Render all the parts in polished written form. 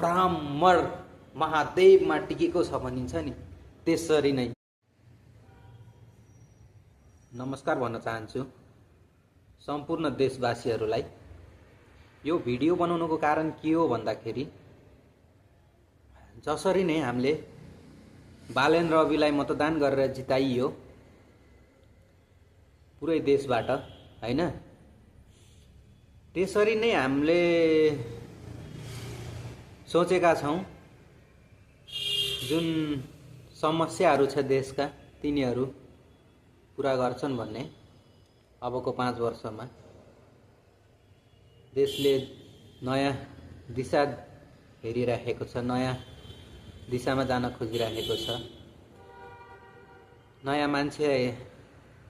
ब्राह्मण महादेवमा टिकेको छ भनिन्छ नि, त्यसरी नै। नमस्कार भन्न चाहन्छु सम्पूर्ण देशवासीहरूलाई। यो भिडियो बनाउनुको कारण के हो भन्दाखेरि, जसरी नै हामीले बालेन रविलाई मतदान गरेर जिताइयो पुरै देशबाट, हैन, त्यसरी नै हामीले सोचेका छौं जुन समस्याहरू छ देशका तिनीहरू पूरा गर्छन् भन्ने। अबको 5 वर्षमा देशले नयाँ दिशा हेरिराखेको छ, नयाँ दिशामा जान खोजिराखेको छ। नयाँ मान्छे,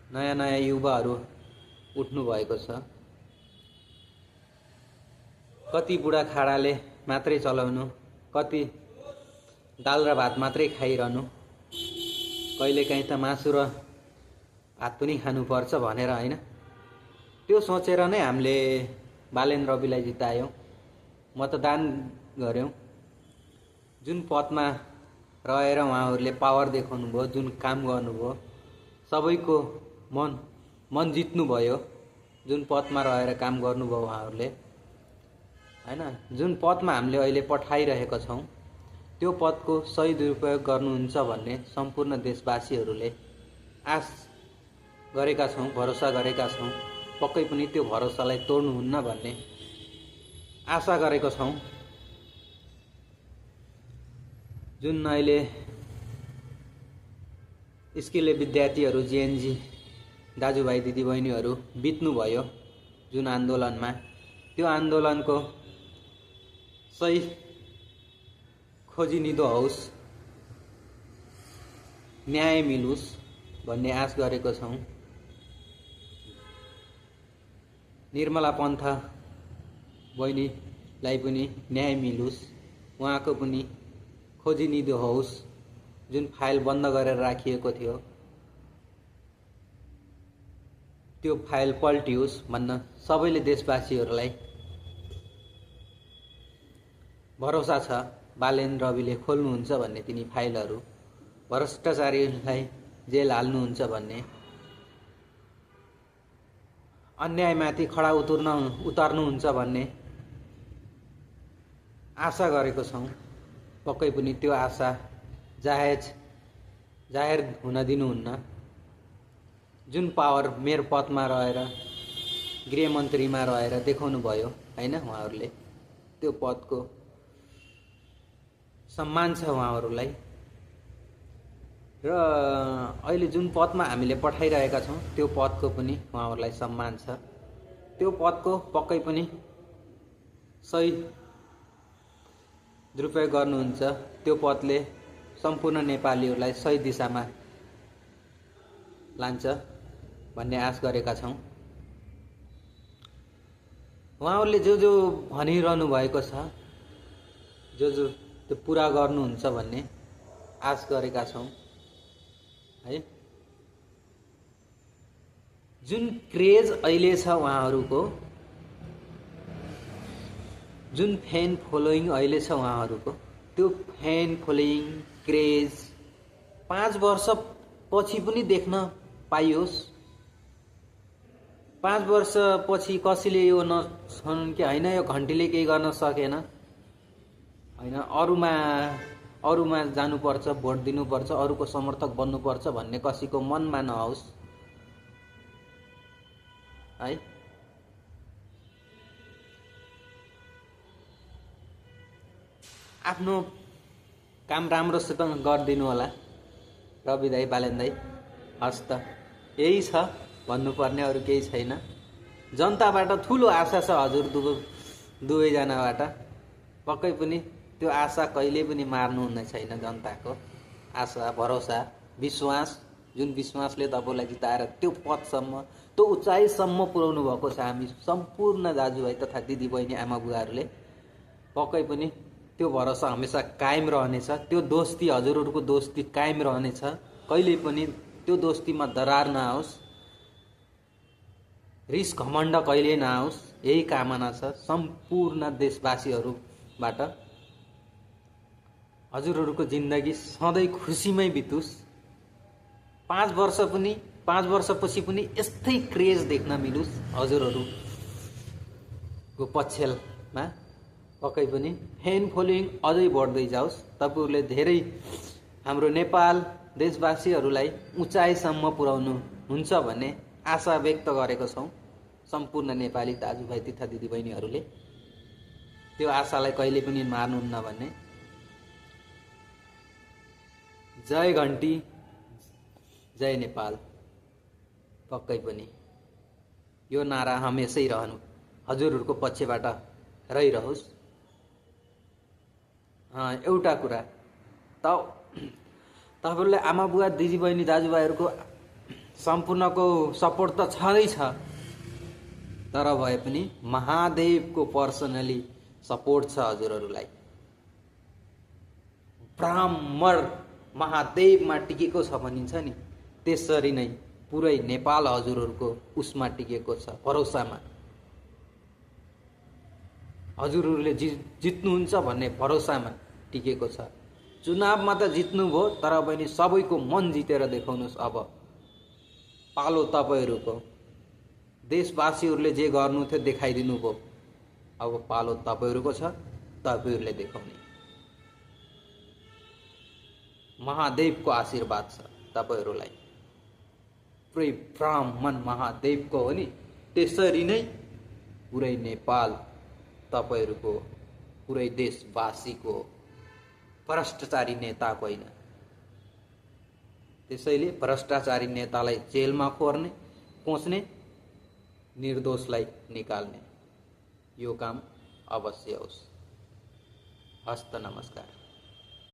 नयाँ युवाहरू उठ्नु भएको छ। कति बुढाखाडाले मात्रै चलाउनु, कति दाल र भात मात्रै खाइरहनु, कहिलेकाहीँ त मासु र भात पनि खानुपर्छ भनेर, हैन, त्यो सोचेर नै हामीले बालेन रविलाई जितायौँ, मतदान गर्यौँ। जुन पदमा रहेर उहाँहरूले पावर देखाउनु भयो, जुन काम गर्नुभयो, सबैको मन जित्नुभयो। जुन पदमा रहेर काम गर्नुभयो उहाँहरूले, हैन, जुन पदमा हामीले अहिले पठाइरहेका छौँ त्यो पदको सही दुरुपयोग गर्नुहुन्छ भन्ने सम्पूर्ण देशवासीहरूले आश गरेका छौँ, भरोसा गरेका छौँ। पक्कै पनि त्यो भरोसालाई तोड्नुहुन्न भन्ने आशा गरेको छौँ। जुन अहिले स्किले विद्यार्थीहरू, जेएनजी दाजुभाइ दिदीबहिनीहरू बित्नुभयो जुन आन्दोलनमा, त्यो आन्दोलनको सही खोजिनिदो होस्, न्याय मिलोस् भन्ने आश गरेको छौँ। निर्मला पन्थ बहिनीलाई पनि न्याय मिलोस्, उहाँको पनि खोजिनिदो होस्। जुन फाइल बन्द गरेर राखिएको थियो त्यो फाइल पल्टियोस् भन्न सबैले देशवासीहरूलाई भरोसा छ। बालेन रविले खोल्नुहुन्छ भन्ने तिनी फाइलहरू, भ्रष्टाचारीलाई जेल हाल्नुहुन्छ भन्ने, अन्यायमाथि खडा उतर्नुहुन्छ भन्ने आशा गरेको छौँ। पक्कै पनि त्यो आशा जाहेर हुन दिनुहुन्न। जुन पावर मेरो पदमा रहेर, गृहमन्त्रीमा रहेर देखाउनु भयो, हैन, उहाँहरूले त्यो पदको सम्मान छ उहाँहरूलाई। र अहिले जुन पदमा हामीले पठाइरहेका छौँ त्यो पदको पनि उहाँहरूलाई सम्मान छ। त्यो पदको पक्कै पनि सही दुरुपयोग गर्नुहुन्छ। त्यो पदले सम्पूर्ण नेपालीहरूलाई सही दिशामा लान्छ भन्ने आश गरेका छौँ। उहाँहरूले जो भनिरहनु भएको छ, जो त्यो पुरा गर्नुहुन्छ भन्ने आश गरेका छौँ, है। जुन क्रेज अहिले छ उहाँहरूको, जुन फ्यान फलोइङ अहिले छ उहाँहरूको, त्यो फ्यान फलोइङ क्रेज 5 वर्षपछि पनि देख्न पाइयोस्। 5 वर्षपछि कसैले यो नछन् कि हैन यो घन्टीले केही गर्न सकेन, हैन, अरूमा जानुपर्छ, भोट दिनुपर्छ, अरूको समर्थक बन्नुपर्छ भन्ने कसैको मनमा नहोस्, है। आफ्नो काम राम्रोसित गरिदिनु होला रवि दाई, बालेन दाई। हस् त, यही छ भन्नुपर्ने, अरू केही छैन। जनताबाट ठुलो आशा छ हजुर दुवैजनाबाट। पक्कै पनि त्यो आशा कहिले पनि मार्नुहुने छैन। जनताको आशा, भरोसा, विश्वास, जुन विश्वासले तपाईँलाई जिताएर त्यो पदसम्म, त्यो उचाइसम्म पुर्याउनु भएको छ हामी सम्पूर्ण दाजुभाइ तथा दिदीबहिनी, आमा बुवाहरूले। पक्कै पनि त्यो भरोसा हमेसा कायम रहनेछ। त्यो दोस्ती, हजुरहरूको दोस्ती कायम रहनेछ। कहिले पनि त्यो दोस्तीमा दरार नआओस्, रिस घमण्ड कहिले नआओस्, यही कामना छ सम्पूर्ण देशवासीहरूबाट। हजुरहरूको जिन्दगी सधैँ खुसीमै बितोस्। 5 वर्षपछि पनि यस्तै क्रेज देख्न मिलोस् हजुरहरूको पक्षमा। पक्कै पनि फ्यान फलोइङ अझै बढ्दै जाओस्। तपाईँहरूले धेरै हाम्रो नेपाल देशवासीहरूलाई उचाइसम्म पुर्याउनु हुन्छ भन्ने आशा व्यक्त गरेको छौँ सम्पूर्ण नेपाली दाजुभाइ तथा दिदीबहिनीहरूले। त्यो आशालाई कहिले पनि मार्नुहुन्न भन्ने। जय घन्टी, जय नेपाल। पक्कै पनि यो नारा हमेसै रहनु हजुरहरूको पक्षबाट रहिरहोस्। एउटा कुरा तपाईँहरूले आमा बुवा दिदीबहिनी दाजुभाइहरूको सम्पूर्णको सपोर्ट त छँदैछ, तर भए पनि महादेवको पर्सनली सपोर्ट छ हजुरहरूलाई। ब्राह्मण महादेवमा टिकेको छ भनिन्छ नि, त्यसरी नै पुरै नेपाल हजुरहरूको उसमा टिकेको छ, भरोसामा। हजुरहरूले जित्नुहुन्छ भन्ने भरोसामा टिकेको छ। चुनावमा त जित्नुभयो, तर पनि सबैको मन जितेर देखाउनुहोस्। अब पालो तपाईँहरूको। देशवासीहरूले जे गर्नु थियो देखाइदिनु भयो, अब पालो तपाईँहरूको छ, तपाईँहरूले देखाउने। महादेवको आशीर्वाद छ तपाईँहरूलाई। पुरै ब्राह्मण महादेवको हो नि, त्यसरी नै पुरै नेपाल तपाईँहरूको, पुरै देशवासीको, भ्रष्टाचारी नेताको होइन। त्यसैले भ्रष्टाचारी नेतालाई जेलमा कोच्ने, निर्दोषलाई निकाल्ने यो काम अवश्य होस्। हस्त नमस्कार।